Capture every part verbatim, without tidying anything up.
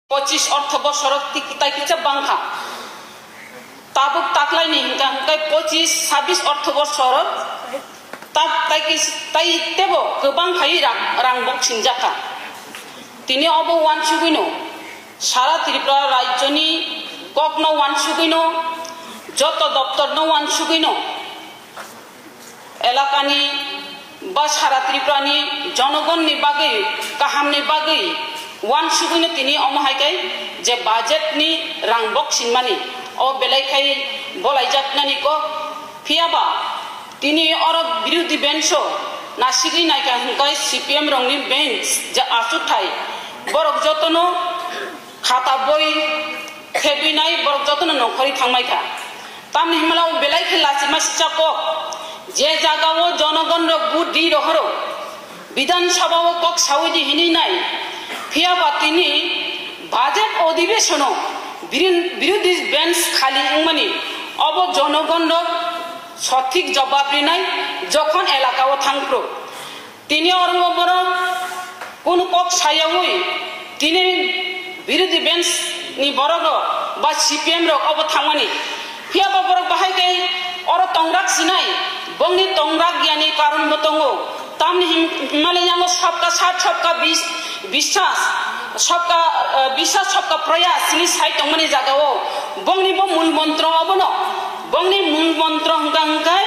Pochis ortho bosor o tik-, tai kisa bangkha. Tabuk taklaini hingka hingkai pochis, sabis ortho bosor o tak tai kis-, tai tebo kwbang khai rang, rang bok singjak kha. Tini obo uansugwino sara Tripura rajyoni kokno uansugwino joto doptorno uansugwino elakani ba sara Tripurani jonogonni bagwi, kahamni bagwi uansugwino tini omo hai khe je budgetni rang bok sinmani o belai khai bolaijaknani kok. Phiyaba tini oro birodhi bench o nasigwi naikha hwnkhe C P M rokni bench je achukthai, borok jotono khata boi khebwi nai, borok jotono nongkhorwi thangmai kha. Tamni hwnmala o belai khe lachima sijak kok, je jaga o jonogon rok vote ri rohoro, Bidhan Sabha o kok saui di hinwi nai, phiyaba tini budget odhibesono birin-, birodhi bench khali wngmani, obo jonogon rok sothik jobab rinai jokhon elaka o thang phuru. Tini oro borok kunu kok sayaui tini birodhi bench ni borok rok ba C P M rok obo thangmani. Phiyaba borok bahai khe oro tongrak sinai, bongni tongrak yani karon bo tongo. Tamni him-, himale yango sabka sat, sabka bis-, biswas, sabka, eh, biswas, sabka prayas hini sai tongmani jaga o bongni bo mul montro obono. Bongni mul montro hwnkha hwnkhe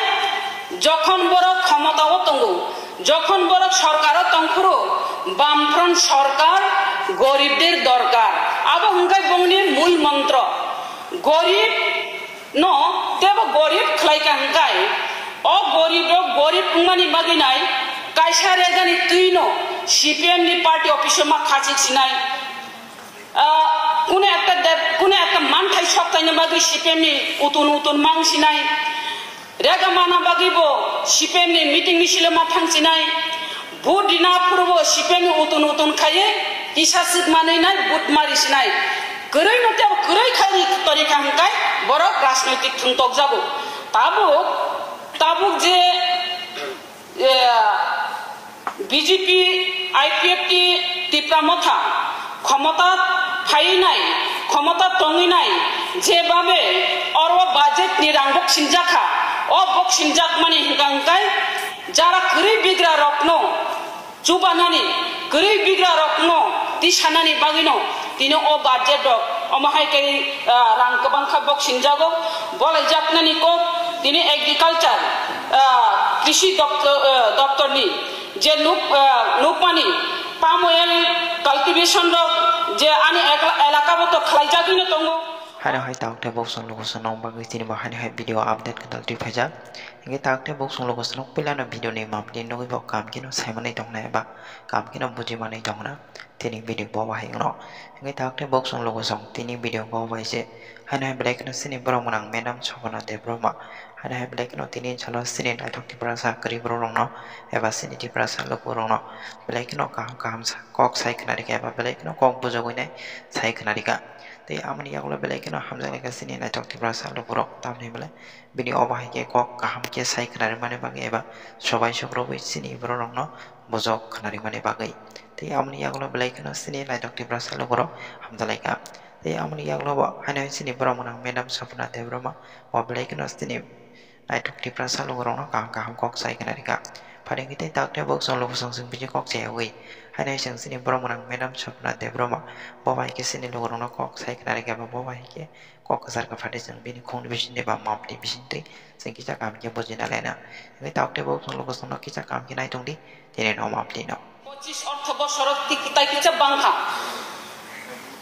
jokhon borok khomota o tongo, jokhon borok sorkaro tongphuru, Bamfront sorkar, goribder dorkar. Abo hwnkhe bongni mul montro. Gorib no tebo gorib khlaikha hwnkhe, o gorib rok gorib wngmani bagwi nai kaisa regani twi no C P M ni party office o ma khachik sinai. Ah, kunu ekta dep-, kunu ekta manthai soktaina bagwi C P M ni utun utun mang sinai. Rega mana bagwi bo C P M ni meeting misil ma thang sinai. Vote rina phuru bo C P M ni utun utun khaiwi kisa sik manwi nai vote mari sinai. Kwrwi no tei kwrwi khai ri tori kha hwnkhe borok rajnoitik thwngtok jago. Tabuk, tabuk je eh, B J P, I P F T, Tipra Motha khomota phainai, khomota tongwi nai, je babe oro budget ni rang bok sinjak kha, o bok sinjak mani hwnkha hwnkhe jara kwrwi bigra rokno chubanani, kwrwi bigra rokno tisanani bagwino tini o budget rok omo hai khe, ah, rang kwbang kha bok sinjago, bolaijaknani kok tini agriculture, ah, krishi doptor, ah, doptorni je nuk, ah, nukmani palm oil cultivation rok je ani ekla-, elaka bo to khlaijagwino tongo. Haino hai tabuk tei bok chwng luku chwng nong bagwi tini bo haino hai video update kwtal twi phaijak. Hingke tabuk tei bok chwng luku chwng nong puilano video ni mapli nugwi bo kaham kheno sai manwi tongna eba kaham kheno buji manwi tongna. Tini video bo bahai wngno. Hingke tabuk tei bok chwng luku chwng tini video bo bai se. Haino hai belai kheno chini borok mwnang madam Sopona Debbarma. Haino hai belai kheno tini salo chini naithok Tiprasa kwrwi borok rokno eba chini Tiprasa luku rokno belai kheno kaham kaham sa kok sai khna rikha eba belai kheno kok bujogwi nai sai khna rikha. Tei amoni yagulo belai kheno hamjak lai kha chini naithok Tiprasa luku rok tamni belai bini obo hai khe kok kaham khe sai khna rwmani bagwi eba sobai sok rwgwi chini borok rokno bujok khna rwmani bagwi. Tei amoni yagulo belai kheno chini naithok Tiprasa lukurok hamjalaikha. Tei amoni yagulo bo haino chini borok mwnang madam Sapna Debbarma o belai kheno chini naithok Tiprasa lukurokno kaham kaham kok sai khna rikha. Phaidi khe tei tabuk tei bok chwng lukusong chwng bini kok chayogwi haino chwng chini borok mwnang madam Sapna Debbarma bo bai khe chini lukurokno kok sai khna rikha bo bai khe kok kwchar kha phaidi chwng bini khungni bisingtwi ba mapni bisingtwi chwng kisa kaham khe bujina laina. Hingke tabuk tei bo chwng lukusongno kisa kaham khe nai tongdi, tini no mapni no. Pochis ortho bosor o tik-, tai kisa bangkha.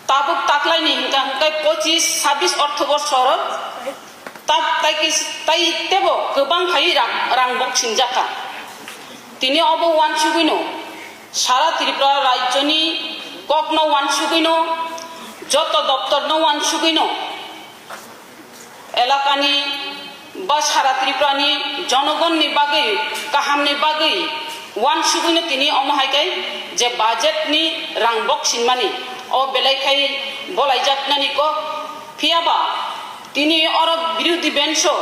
Tabuk taklaini hingka hingkai pochis, sabis ortho bosor o tak tai kis-, tai tebo kwbang khai rang, rang bok singjak kha. Tini obo uansugwino sara Tripura rajyoni kokno uansugwino joto doptorno uansugwino elakani ba sara Tripurani jonogonni bagwi, kahamni bagwi uansugwino tini omo hai khe je budgetni rang bok sinmani o belai khai bolaijaknani kok. Phiyaba tini oro birodhi bench-o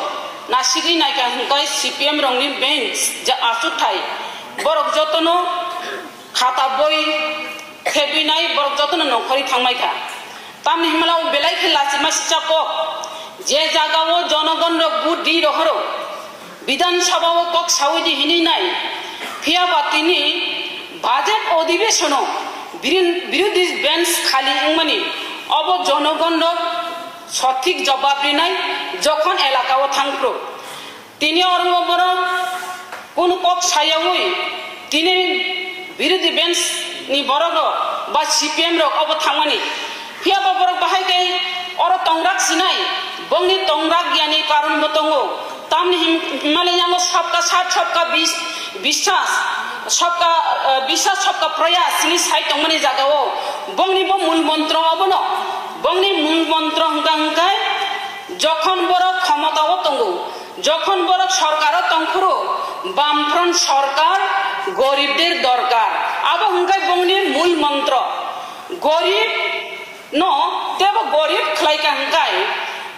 nasigwi naikha hwnkhe C P M rokni bench je achukthai borok jotono khata boi khebwi nai borok jotono nongkhorwi thangmai kha. Tamni himla o belai khe lachima sijak kok, je jaga o jonogon rok vote di rohoro, Bidhan Sabha o kok sawi di hinwi nai, phiya ba tini budget odhibesono birin-, birodhi bench khali wngmani, obo jonogon rok sothik jobab rinai jokhon elaka o thang phuru. Tini oro borok kunu kok sayawi tini birodhi bench ni borok rok ba C P M rok obo thangmani. Phiya ba borok bahai khe oro tongrak sinai, bongni tongrak yani karon bo tongo. Tamni him-, himale yango sabka sat, sabka bis-, biswas, sabka, eh, biswas, sabka prayas hini sai tongmani jaga o bongni bo mul montro obono. Bongni mul montro hwnkha hwnkhe jokhon borok khomota o tongo, jokhon borok sorkaro tongphuru, Bamfront sorkar, goribder dorkar. Abo hwnkhe bongni mul montro. Gorib no tebo gorib khlaikha hwnkhe,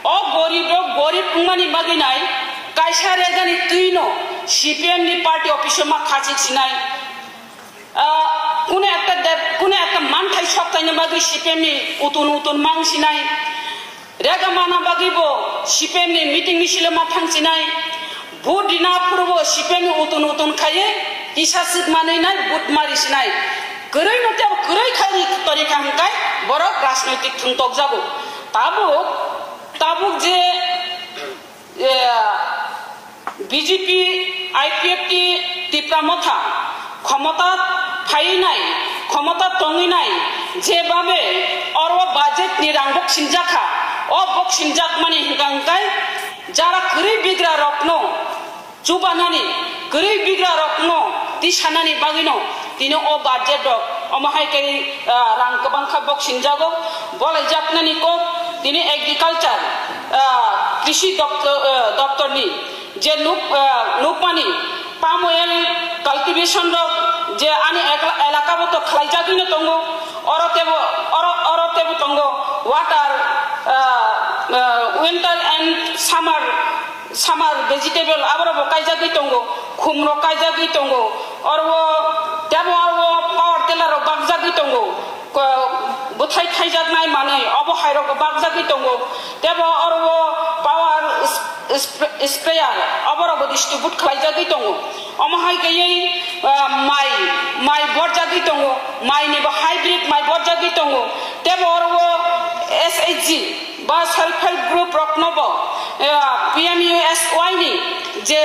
o gorib rok gorib wngmani bagwi nai kaisa regani twi no C P M ni party office o ma khachik sinai. Ah, kunu ekta dep-, kunu ekta manthai soktaina bagwi C P M ni utun utun mang sinai. Rega mana bagwi bo C P M ni meeting misil ma thang sinai. Vote rina phuru bo C P M ni utun utun khaiwi kisa sik manwi nai vote mari sinai. Kwrwi no tebo kwrwi khai ri tori kha hwnkhe borok rajnoitik thwngtok jago. Tabuk, tabuk je eh, B J P, I P F T, Tipra Motha khomota phainai, khomota tongwinai, je babe oro budget ni rang bok sinjakha, o bok sinjakmani hwnkha hwnkhe jara kwrwi bigra rokno chubanani, kwrwi bigra rokno tisanani bagwino tini o budget rok omo hai khe, ah, rang kwbang kha bok sinjago, bolaijaknani kok tini agriculture, ah, krishi dopto-, ah, doptorni je nuk, ah, nukmani palm oil cultivation rok je ani ekla-, elaka bo to khlaijagwino tongo, oro tebo, oro, oro tebo tongo water, ah, ah, winter and summer summer vegetable aborok bo kaijagwi tongo, khum rok kaijagwi tongo, oro o tebo oro o power tiller rok bakjagwi tongo, ko-, bwthai thaijaknai manwi obo hai rok bo bakjagwi tongo, tebo oro o power s-, spray-, sprayer aborok bo distribute khlaijagwi tongo. Omo hai kaiwi, ah, mai, mai borjagwi tongo, mai ni bo hybrid mai borjagwi tongo, tebo oro o S H G ba self help group rokno bo, eh, P M U S Y ni je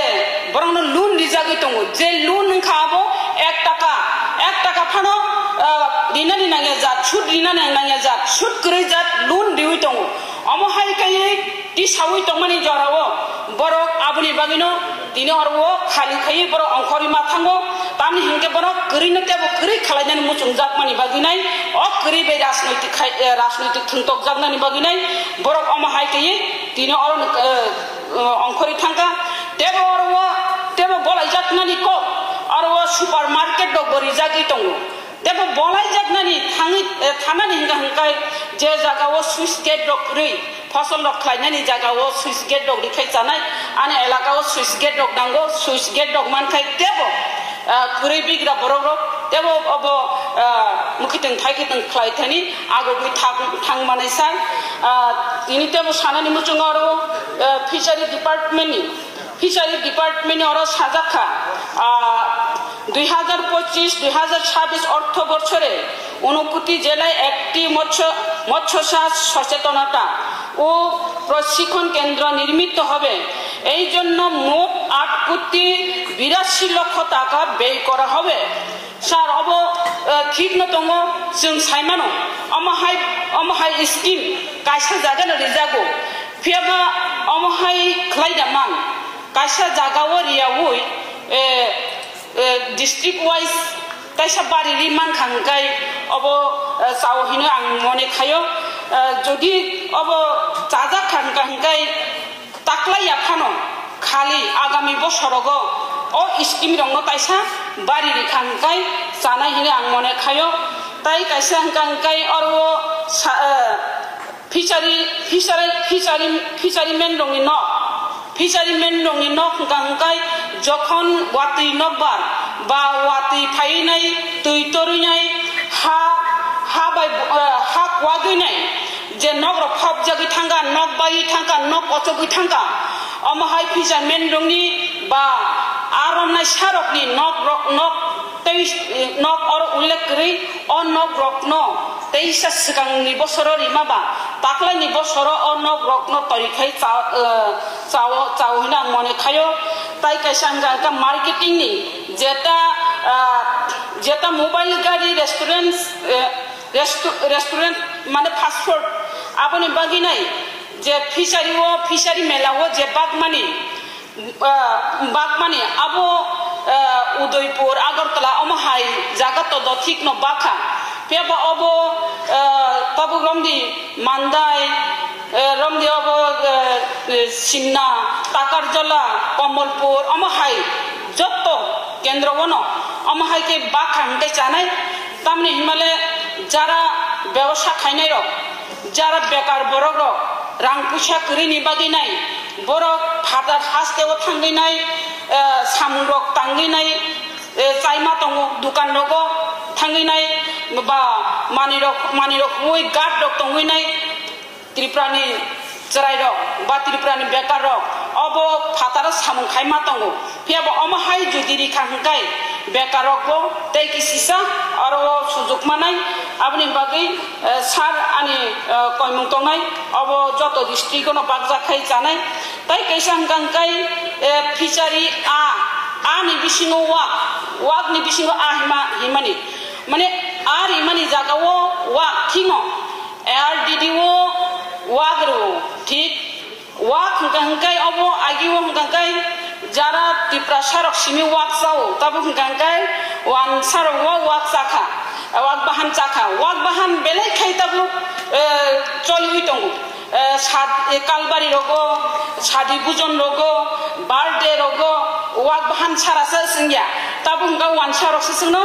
borokno loan rijagwi tongo, je loan wngkha abo ek taka, ek taka phano, eh, rinani nangya jat, sud rinani nangya jat, sud kwrwi jat loan riwi tongo. Omo hai kaiwi tisawi tongmani jorao borok aboni bagwino tini oro o khali khaiwi borok ongkhorwi ma thango, tamni hinkhe borok kwrwino tebo kwrwi khalainani muchungjakmani bagwinai, o kwrwi bai rajnoitik khai, eh, rajnoitik thwngtokjaknani bagwinai borok omo hai kaiwi tini oro, eh, eh, ongkhorwi thangkha. Tebo oro o, tebo bolaijaknani kok oro o supermarket rok bo rijagwi tongo. Tebo bolaijaknani thangwi, eh, thanani hingka hingkai je jaga o switch gate rok kwrwi, phosol rok khlainani jaga o switch gate rok rikhai chanai, ani elaka o switch gate rok nango, switch gate rok mankhai tebo, ah, kwrwi bigra borok rok tebo obo, ah, mwkhitwng thaikitwng khlai thani agogwi thang, thang manai sa, ah, tini tebo sanani muchungo oro, ah, fishery department ni, fishery department ni oro sajak kha, ah, দুই হাজার পঁচিশ দুই হাজার ছাব্বিশ অর্থ বছরে ঊনকোটি জেলায় একটি মৎস্য, মৎস্য চাষ সচেতনতা ও প্রশিক্ষণ কেন্দ্র নির্মিত হবে। এই জন্য মোট আট কোটি বিরাশি লক্ষ টাকা ব্যয় করা হবে। Sir, obo, eh, thik no tongo, chwng sai mano, omo hai, omo hai scheme kaisa jaga no rijago, phiya ba omo hai khlai da man, kaisa jaga o riyaui, eh, eh, district wise kaisa bari ri mankha hwnkhe obo, eh, chao hino ang mone khaio. Eh, jodi obo chajak kha hwnkha hwnkhe taklai ya phano khali agami bosorogo o scheme rokno kaisa bari ri kha hwnkhe chanai hino ang mone khaio. Tai kaisa hwnkha hwnkhe oro sa, eh, Fishery, fishery, fishery, fishermen rokni nok, fishermen rokni nok hwnkha hwnkhe jokhon watwi nokbar ba watwi phainai twi torwinai ha, ha bai, eh, ha kwagwinai Je nok rok phobjagwi thangkha, nok baiwi thangkha, nok kochogwi thangkha, omo hai fisherman rokni ba a romnai sarokni nok rok, nok tei, nok oro ullekh kwrwi o nok rokno teisa swkangni bosoro rima ba taklaini bosoro o nok rokno tori khai cha-, eh, chao, chao hwnwi ang mone khaio. Tai kaisa hwnka hwnka marketing ni jeta, ah, jeta mobile gari restaurant, eh, restu-, restaurant mane fast food aboni bagwi nai je fishery o, fishery mela o je bagmani, ah, bagmani abo, ah, Udaipur, Agartala omo hai jaga to do thik no bakha. Phiya ba obo, ah, tabuk romdi Mandai, eh, romdi obo, eh, eh, Simna, Takarjala, Komolpur, omo hai jotto kendro ono, omo hai khe bakha hwnkhe chanai. Tamni himale jara bebosa khainai rok, jara bekar borok rok, rang puisa kwrwini bagwi nai, borok phatar haste o thangwi nai, eh, samung rok tangwi nai, eh, chaima tongo dukan rogo thangwi nai, ba manwi rok, manwi rok hoi guard rok tongwi nai. Tripurani chwrairok ba Tripurani bekarrok obo phataro samung khaima tongo. Phiya bo omo hai jodi rikha hwnkhe bekarrokbo tei kisisa aro o sujuk manai. Aboni bagwi, eh, sir ani, eh, koimung tongnai, obo joto district-ono bakjak khai chanai. Tai kaisa hwnkha hwnkhe, eh, fishery a, a ni bisingo wak, wak ni bisingo a hima-, himani. Mane a rimani jagao wak thino. R D D o wak rwo, thik. Wak hwnkha hwnkhe obo agi o hwnkha hwnkhe jara Tiprasa rok simi wak chao, tabuk hwnkha hwnkhe wansa rok o wak chakha, wak bahan chakha, wak bahan belai khai tabuk, eh, choliwi tongo. Eh, sad-, eh, kalbari rogo, sadi bujon rogo, birthday rogo, wak bahan sara se swngya. Tabuk hwnkha wansa rok se swngno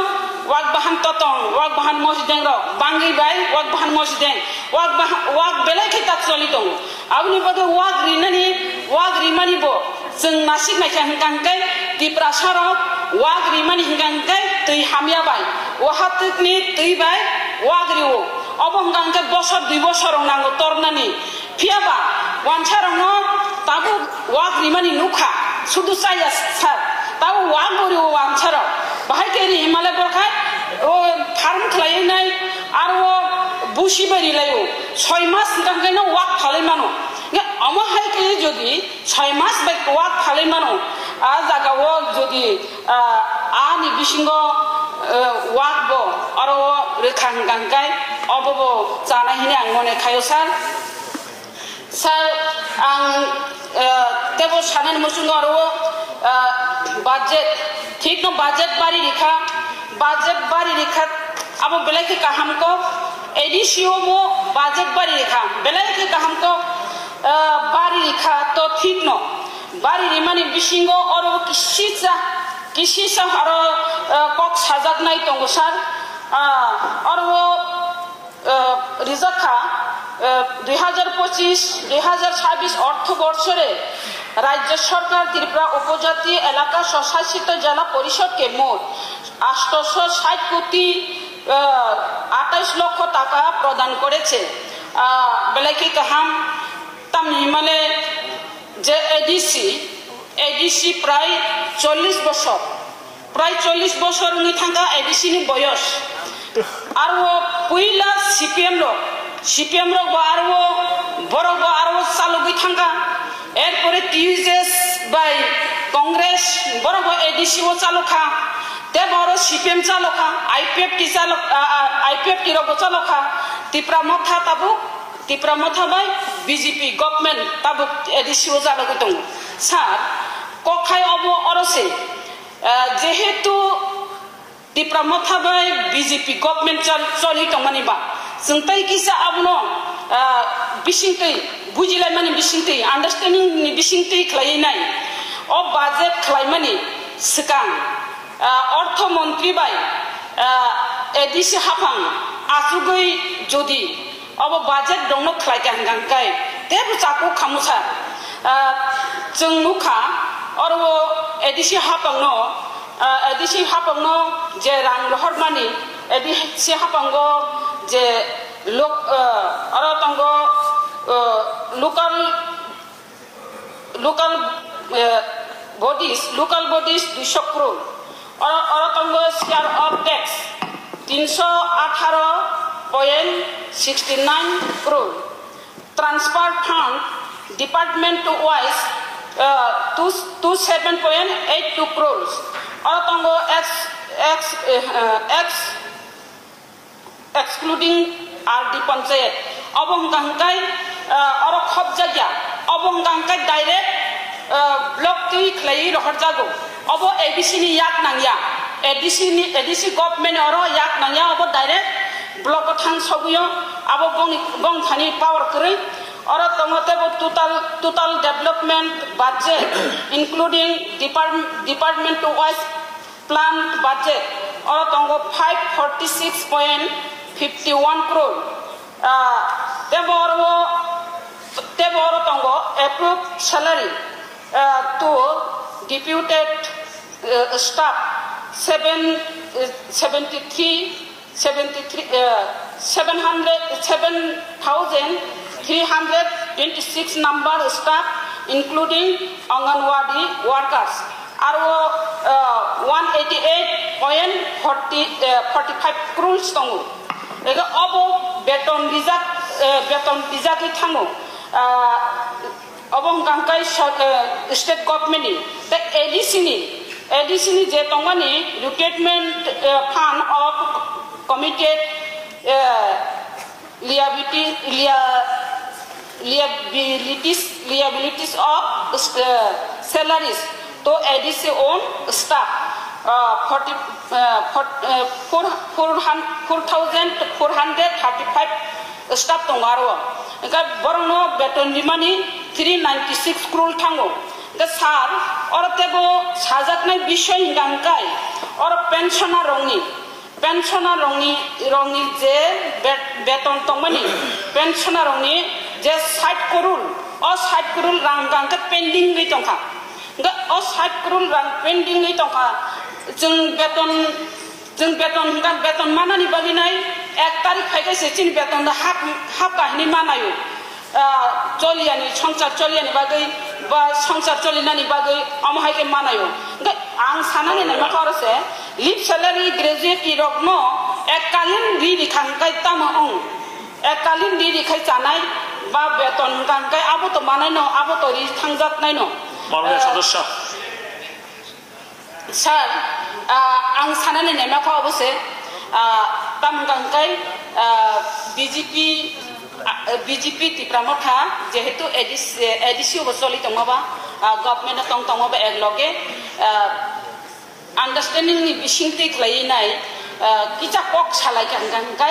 wak bahan totong, wak bahan mosdeng rok, bangwi bai wak bahan mosdeng. Wak baha-, wak belai khe tak choli tongo. Aboni bagwi wak rinani, wak rimani bo chwng nasik naikha hwnkha hwnkhe Tiprasa rok wak rimani hwnkha hwnkhe twi hamya bai, wahatwkni twi bai wak rio. Obo hwnkha hwnkhe bosor dui bosor rok nango tornani. Phiya ba wansa rokno tabuk wak rimani nukha, sudu chaya sir. Tabuk wak bo rio wansa rok. Bahai khe ri himale bo khai o farm khlaiwi nai. Aro o busi bai rilai o, soi mas hwnkha hwnkhe no wak phalai mano. Nge omo hai khe jodi soi mas bai wak phalai mano, a jaga o jodi, ah, ani bisingo, eh, wak bo aro o rwkha hwnkha hwnkhe obo bo chanai hwnwi ang mone khaio sir. Sir, ang, eh, tebo sanani muchungo aro, eh, budget, thikno budget bari rikha, budget bari rikha, abo belai khe kaham kok, A D C o bo budget bari rikha, belai khe kaham kok, eh, bari rikha to thikno, bari rimani bisingo oro kisisa, kisisa aro, eh, kok sajaknai tongo sir, ah, oro, আহ, রিজাখা, আহ, দুই হাজার পঁচিশ দুই হাজার ছাব্বিশ অর্থ বছরে রাজ্য সরকার ত্রিপুরা উপজাতি এলাকা স্বশাসিত জেলা পরিষদকে মোট আটশোশো ষাট কোটি, আহ, আঠাইশ লক্ষ টাকা প্রদান করেছে। আহ, বেলাইকে কাহাম তামনি মানে যে এডিসি, এডিসি প্রায় চল্লিশ বছর, প্রায় চল্লিশ বছর wngwi thangkha A D C ni boyos. Aro puila C P M rok, C P M rok bo aro borok bo aro chalogwi thangkha. Erpore T U J S bai Congress borok bo A D C o chalokha. Tebo aro C P M chalokha, I P F T chalok-, a, a, I P F T rok bo chalokha. Tipra Motha tabuk, Tipra Motha bai B J P government tabuk A D C o chalogwi tongo. Sir, kokhai obo oro se, ah, jehetu Tipra Motha bai B J P government chol-, choli tongmani ba, chwng tei kisa abono, ah, bisingtwi, bujilaimani bisingtwi, understanding ni bisingtwi khlaiwi nai. O budget khlaimani swkang, ah, ortho montri bai, ah, A D C haphang achugwi jodi obo budget rokno khlai kha hwnkha hwnkhe tebo chakuk khamu sir. Ah, chwng nukha oro o A D C haphangno, ah, A D C haphangno je rang rohormani, A D C haphango je Lok-, eh, aro tongo, eh, local, local, eh, bodies, local bodies duiso crore. Aro, aro tongo share of tax, tinso atharo point sixty nine crore. Transfer fund department wise, eh, two, two seven point eight two crores. Aro tongo ex, ex, eh, eh, ex, excluding R D panchayat. Obo hwnka hwnkhe, eh, oro khopjakya. Obo hwnka hwnkhe direct, eh, block twi khlaiwi rohorjago. Obo A D C ni yak nangya. A D C ni, A D C government oro yak nangya, obo direct block o thang sogwio. Abo bongni, bong thani power kwrwi. Oro tongo teibo total, total development budget, including depart-, department wise planned budget, oro tongo five forty six point fifty one crore. Ah, teibo oro, teibo oro tongo approved salary, ah, to deputed, ah, staff seven, ah, seventy three, seventy three, eh, seven hundred, seven thousand three hundred twenty six number staff, including Anganwadi workers. Aro, eh, one eighty eight point forty, eh, forty five crores tongo. Ego obo beton rijak, eh, beton rijagwi thango. Ah, Obo hwnka hwnkhe so-, eh, state government ni, tei A D C ni, A D C ni je tongmani recruitment, eh, fund of committed, eh, liability, lia-, liabilities, liabilities of, eh, salaries to A D C own staff, eh, forty, eh, for-, eh, four, four hun-, four thousand four hundred thirty five staff tongo aro. Hwnkhe borokno beton rimani three ninety six crore thango. Hwnkhe sir, oro teibo sajaknai bisoi hwnkha hwnkhe oro pensioner rokni, pensioner rokni, rokni je bet-, beton tongmani, pensioner rokni je sait crore, o sait crore rang hwnkha hwnkhe pending wngwi tongkha. Hwnkhe o sait crore rang pending wngwi tongkha. Chwng beton Chwng beton hwnkha, beton manani bagwi nai ek tarik phai khe se chini beton da hap, hap kahini manayo. Ah, choliyani, songsar choliyani bagwi ba songsar cholinani bagwi omo hai khe manayo. Hwnkhe ang sanani naima khe oro se leave salary graduate rokno ekkalin ri rikha hwnkhe tamo wng? Ekkalin ri rikhai chanai ba beton hwnkha hwnkhe abo to manaino, abo to ri thangjak naino. Maruya Ah, sodosyo. Sir, ah, ang sanani naima kha obo se, ah, tamo hwnkha hwnkhe, ah, B J P, ah, B J P Tipra Motha, jehetu A D C, A D C obo choli tongma ba, ah, government o tong tongma ba ek loge, ah, understanding ni bising twi khlaiwi nai, ah, kisa kok salai kha hwnkha hwnkhe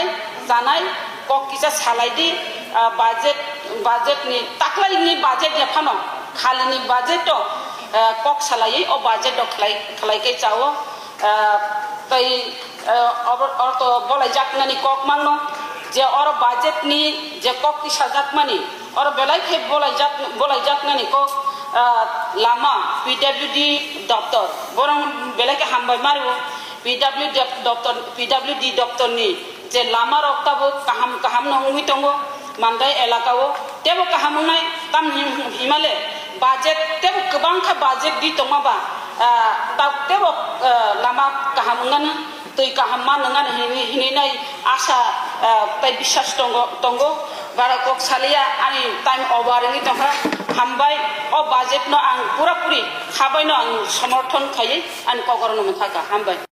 chanai, kok kisa salai di, ah, budget, budget ni taklai ni budget ya phano, khali ni budget o, ah, kok salaiwi o budget rok khlai, khlai khe chao, ah, tei, ah, oro, oro to bolai jaknani kok mangno je oro budget ni je kok tisajak mani oro belai khe bolai jak, bolai jaknani kok, ah, lama P W D doptor borok belai khe hambai mario P W D doptor, P W D doptor ni je lama rok tabuk kaham kaham no wngwi tongo, Mandai elaka o tebo kaham wngnai tam him-, himale budget tebo kwbang kha budget di tongma ba, ah, tab tebo, ah, lama kaham wngnani twi kaham ma nwngnani hinwi, hinwi nai asa, ah, tei biswas tongo, tongo. Bara kok salia ani time over wngwi tongkha. Hambai o budget no ang pura puri khabai no ang somorthon khaiwi ani kokoro no mwthaka. Hambai.